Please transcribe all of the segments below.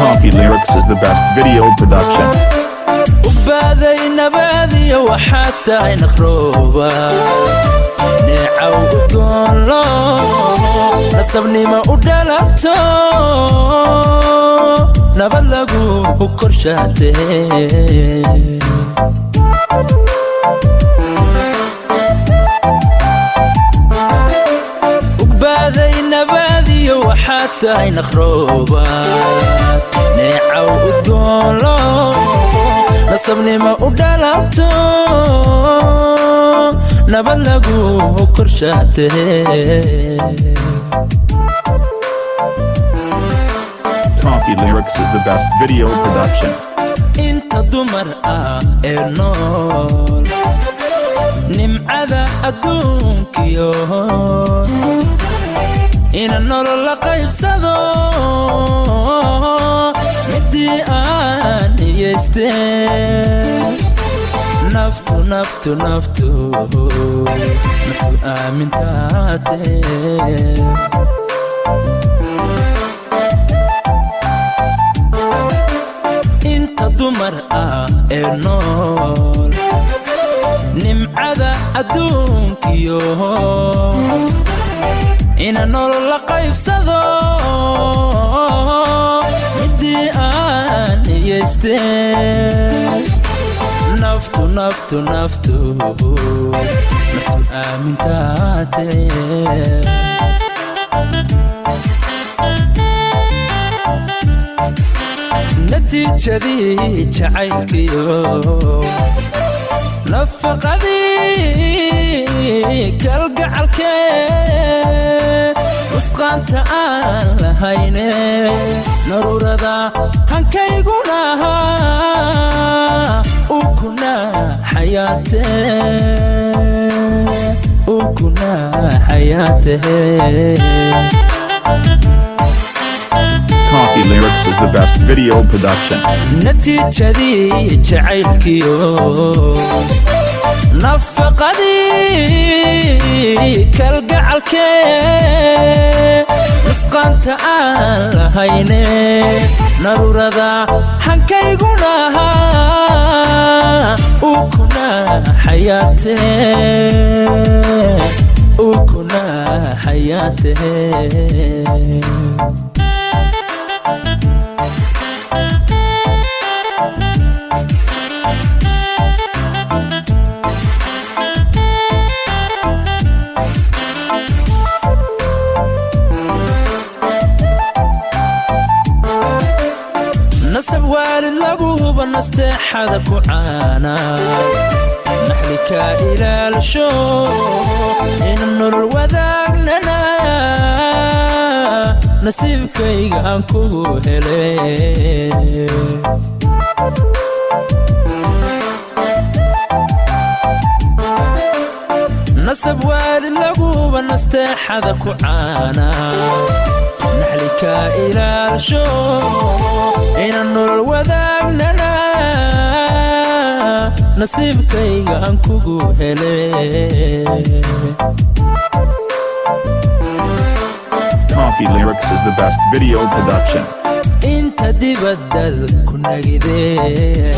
Coffee Lyrics is the best video production. Ugbaaday nabaadiyo waxaad tahay naqrooba, neecaw udgoonlo, nasabnimo u dhalato, nabad lagu korshaatee. Ugbaaday nabaadiyo waxaad tahay naqrooba, neecaw udgoonlo, nasabnimo u dhalato, nabad lagu korshaatee. Coffee Lyrics is the best video production. Inta dumar ah ee nool, nimcada adduunkiyo ina nolol la qaybsado, midii aan niyeyste, naftu naftu naftu naftu aamintaate. Inta dumar ah ee nool, nimcada adduunkiyo ina nolol la qaybsado, midii aan niyeyste, naftu naftu naftu naftu aamintaate. Natiijadii jacaylkiyo nafaqadii kalgacalkee, nusqaanta aan lahayne, naruurada hankayguna ukuna xayaate, ukuna xayaate. Coffee Lyrics is the best video production. Natiijadii jacaylkiyo nafaqadii kalgacalkee, nusqaanta aan lahayne, naruurada hankayguna ukuna xayaate, ukuna xayaate. Nasab waalid lagu huba, nasteexada ku caana, naxli ka ilaalisho, ina nolol wadaagnana nasiibkayga aan kugu helay. Nasab waalid laguba, nasteexada ku caana, naxli ka ilaalisho, ina nolol wadaagnana nasiibkayga aan kugu helay. Coffee Lyrics is the best video production. Inta dibadad ku nagidee,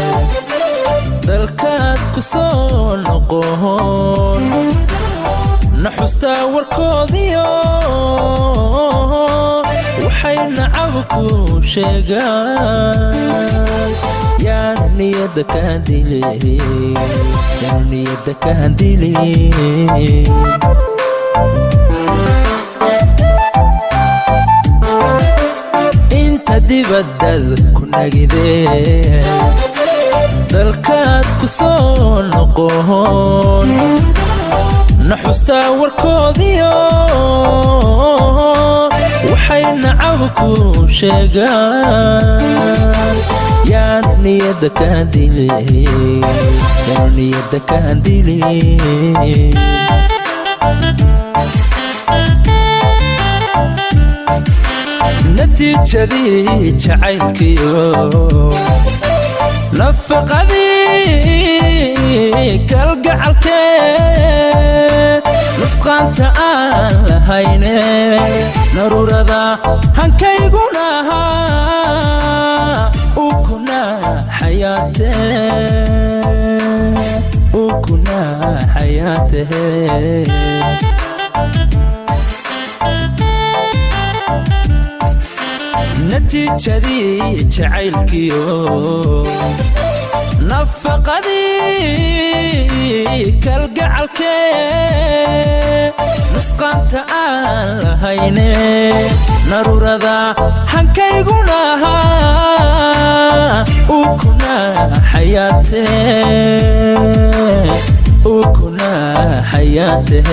dalkaad ku soo noqon, naxustaa warkoodiyo waxay nacab ku sheegaan, yaana niyadda kaa dilin, yaana niyadda kaa dilin. Inta dibadad ku nagidee, dalkaad ku soo noqon, naxustaa warkoodiyo waxay nacab ku sheegaan, yaana niyadda kaa dilin, yaana niyadda kaa dilin. Natiijadii jacaylkiyo nafaqadii kalgacalkee, nusqaanta aan lahayne, naruurada hankayguna ahaa. Xayaatee, uu kuna xayaatee. Natiijadii jacaylkiyo nafaqadii kalgacalkee, nusqaanta aan lahayne, narurada hankayguna ahaa, uu kuna xayaatee, uu kuna xayaatee.